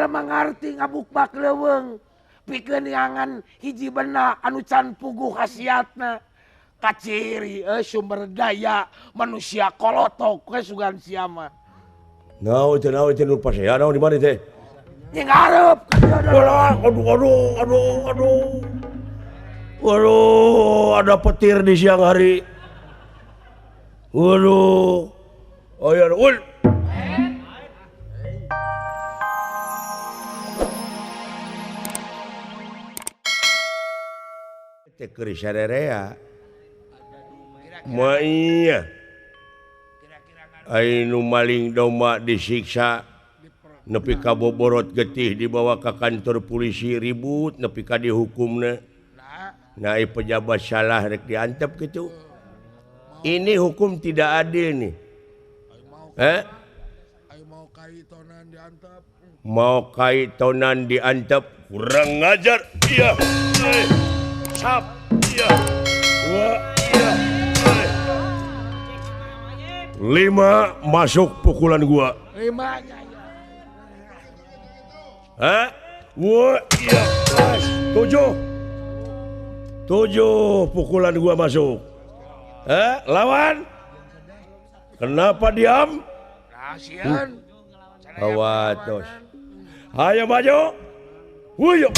jalma ngarti ngabukbak leuweung pikeun neangan hiji benda anu can puguh khasiatna. Kaciri sumber daya manusia kolotok we sugan sia mah. Naon teh naon teh nu pasea naon di mana teh? Nya ngarep. Aduh aduh aduh aduh. Waduh, ada petir di siang hari. Waduh. Oh ya, ul. Teh keur sarerea. Ma iya. Ainu maling domba disiksa nepi ka boborot getih dibawa ka kantor polisi ribut nepi ka dihukumna. Nah, pejabat salah rek diantep gitu. Ini hukum tidak adil nih. Mau kaitonan diantep, kurang ngajar. Iya. Sap. Iya. Dua. Iya. 5 masuk pukulan gua. 5. Hah? Wah, iya. 7. 7 pukulan gua masuk. Lawan? Kenapa diam? Awatos. Ayo maju. Wuyo.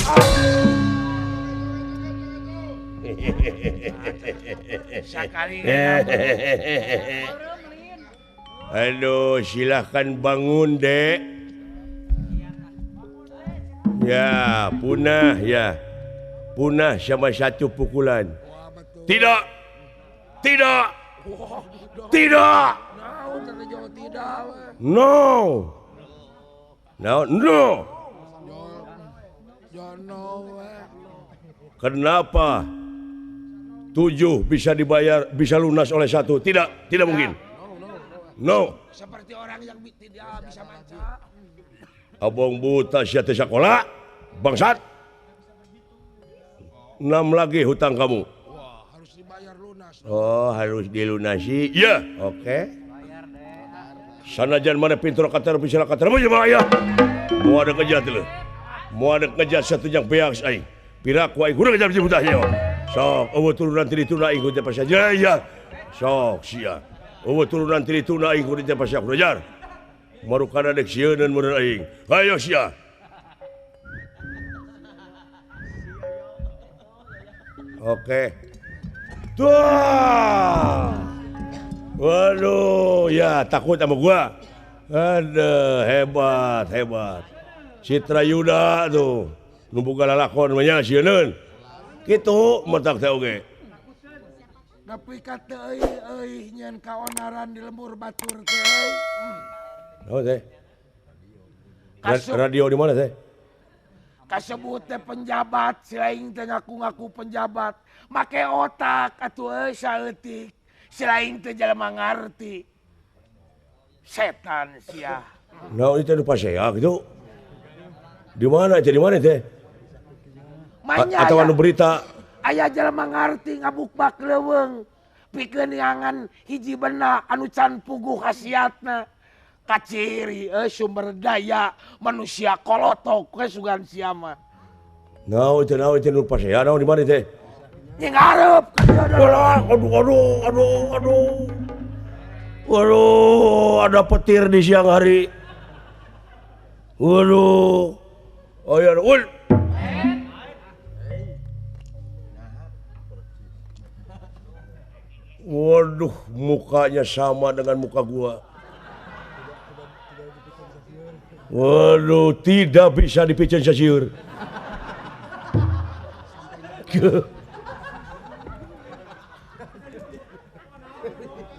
Aduh, silahkan bangun, Dek. Ya, punah ya. Punah sama satu pukulan. Tidak. Tidak. Tidak. No. No, no. Kenapa 7 bisa dibayar, bisa lunas oleh 1? Tidak, tidak mungkin. No. Seperti orang yang tidak bisa baca. Abang buta sia teh sakola, bangsat. 6 lagi hutang kamu. Wah, harus dibayar lunas. Oh, harus dilunasi. Ya, oke. Okay. Sanajan mana pintur katar bisa katar mah ya. Mau ada kejar teh. Mau ada kejar satu yang beak aing. Piraku aing kudu kejar buta nya. Sok, eueuh turunan ti ditu aing kudu teh saja ya. Sok sia. Eueuh turunan ti ditu aing kudu teh pasya kudu jar. Marukana dek sieuneun meureun aing. Hayo sia. Oke. Tuh. Waduh, ya takut sama gua. Aduh, hebat, hebat. Citra Yuda tuh. Nu boga lalakon mah nya sieuneun. Kitu matak teh oge. Nepi ka teu euy nyeun kaonaran di lembur batur teh. Naon teh? Radio di mana teh? Kasebut teh penjabat, si lain teh ngaku-ngaku penjabat. Make otak atuh euy saeutik. Si lain teh jelema ngarti. Setan sia. Naon itu nu pasea kitu? Di mana teh? Di mana teh? Atau anu berita? Aya jelema ngarti ngabukbak leuweung pikeun neangan hiji benda anu can puguh khasiatna. Kaciri sumber daya manusia kolotok we sugan sia mah. Naon teh naon teh nu pasea naon di mana teh? Nya ngarep. Aduh aduh aduh aduh. Waduh, ada petir di siang hari. Waduh. Oh ya, ul. Waduh, mukanya sama dengan muka gua. Waduh, tidak bisa dipicen sasieur.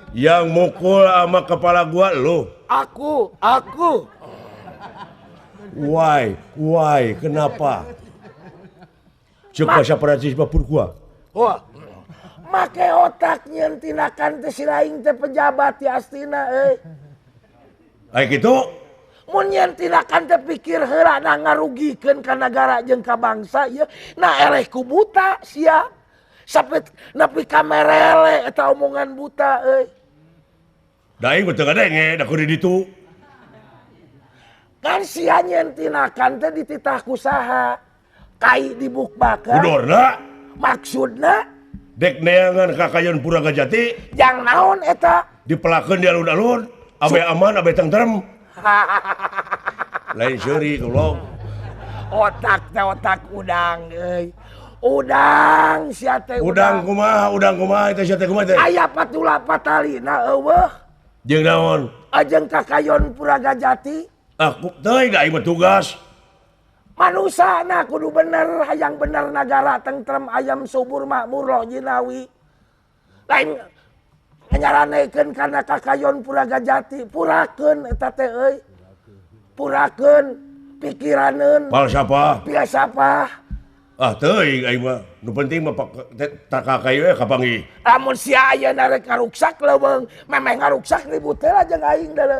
Yang mukul sama kepala gua lo. Aku. Why, kenapa? Cek bahasa Perancis mah pourquoi? Wah. Make otak nyeun tindakan teh si lain teh pejabat di astina euy. Ai kitu? Mun nyeun tindakan teh pikir heula nah ngarugikeun ka nagara jeung ka bangsa ieu, nah eleh ku buta sia. Sampai nepi ka merele eta omongan buta euy. Da aing teu ngadenge da kudu ditu. Kan sia nyeun tinakan teh dititah ku saha? Kai dibukbakeun. Kudorna maksudna dek neangan kakayon Pura Gajati. Jang naon eta? Dipelakeun di alun-alun, abe aman abe tentrem. Lain seuri goblok. Otak teh otak udang euy. Udang sia teh udang. Udang kumaha eta sia teh kumaha teh? Aya patula patalina eueuh. Jeung naon? Ajeng kakayon Pura Gajati. Aku teuing da aing mah tugas. Manusana kudu bener, hayang bener nagara tentrem ayam subur makmur loh jinawi. Lain nyaranekeun kana kakayon Pura Gajati, purakeun eta teh euy. Purakeun pikiraneun. Falsafah. Filsafah. Ah teuing aing mah. Nu penting mah kakayo we kapanggih. Lamun sia ayeuna rek ngaruksak leuweung, memeh ngaruksak ribut teh jeung aing deuleu.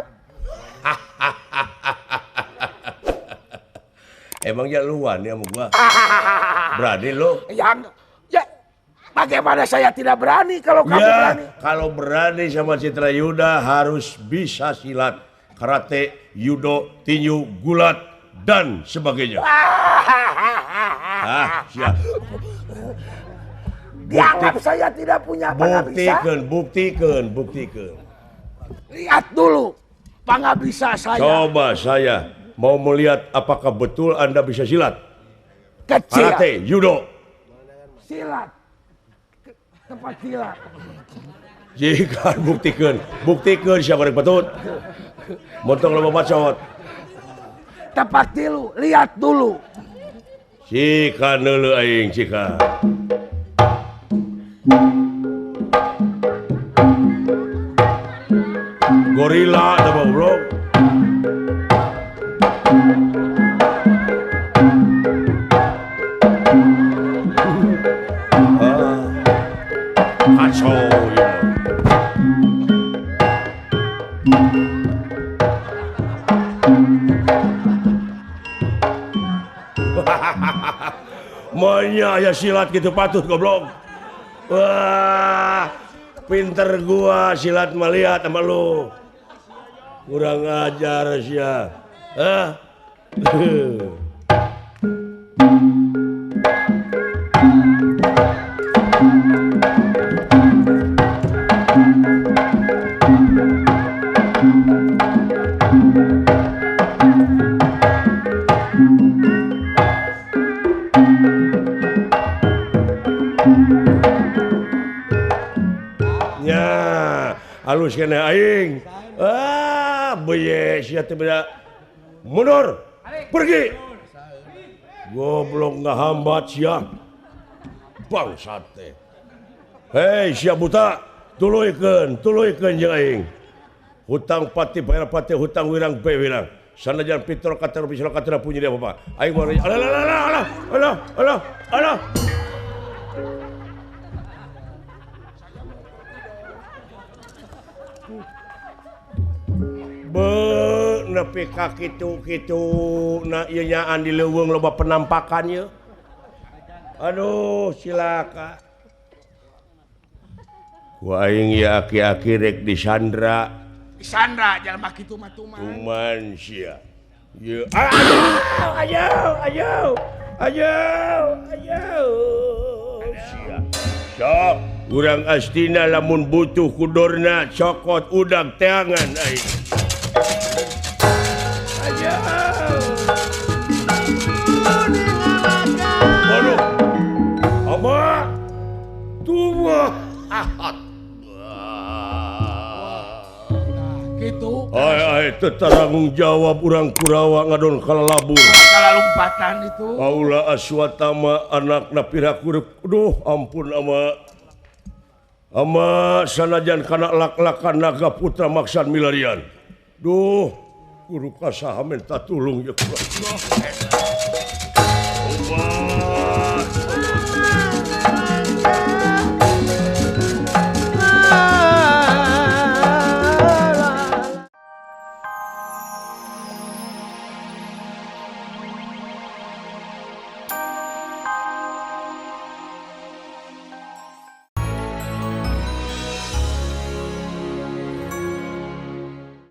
Emangnya lu wani sama gua? Berani lu? Yang ya, bagaimana saya tidak berani kalau kamu ya, berani? Kalau berani sama Citra Yuda harus bisa silat, karate, judo, tinju, gulat dan sebagainya. Ah, siap. Dianggap saya tidak punya pangabisa. Buktikan. Lihat dulu pangabisa saya. Coba saya mau melihat apakah betul Anda bisa silat. Kecil. Karate, judo. Silat. Tempat silat. Jika buktikan siapa yang patut. Montong loba bacot. Tepat tilu, lihat dulu. Sika neuleuh aing sika. Gorila da goblok. Kacau ya. Maunya ya silat gitu patut goblok. Wah, pinter gua silat melihat sama lu. Kurang ajar sia. Hah? Nya, halus kena aing. Ah, beye sia teh beda. Mundur. Pergi. Goblok ngahambat sia. Bangsat teh. Hei, sia buta, tuluykeun jeung aing. Hutang pati bayar pati, hutang wirang be wirang. Sanajan pitro kater pisro kater punya dia apa? Aing mau alah alah alah alah alah. Be nepi ka kitu-kitu na ieu nyaan di leuweung loba penampakan ieu. Aduh, cilaka. Ku aing ieu aki-aki rek disandra. Disandra jalma kitu mah tuman. Tuman sia. Ieu ayo ayo ayo ayo. Sia. Sok urang astina lamun butuh kudorna cokot udang teangan aing. Ayo. Aduh. Ama. Tua. Gitu. Ai ai teu tanggung jawab urang Kurawa ngadon kalalabur. Kalalumpatan itu. Aula Aswatama anakna piraku. Duh ampun ama. Ama sanajan kana lak-lakan naga putra maksan milarian. Duh, guru kasaha minta tulung ya kurang. Allah.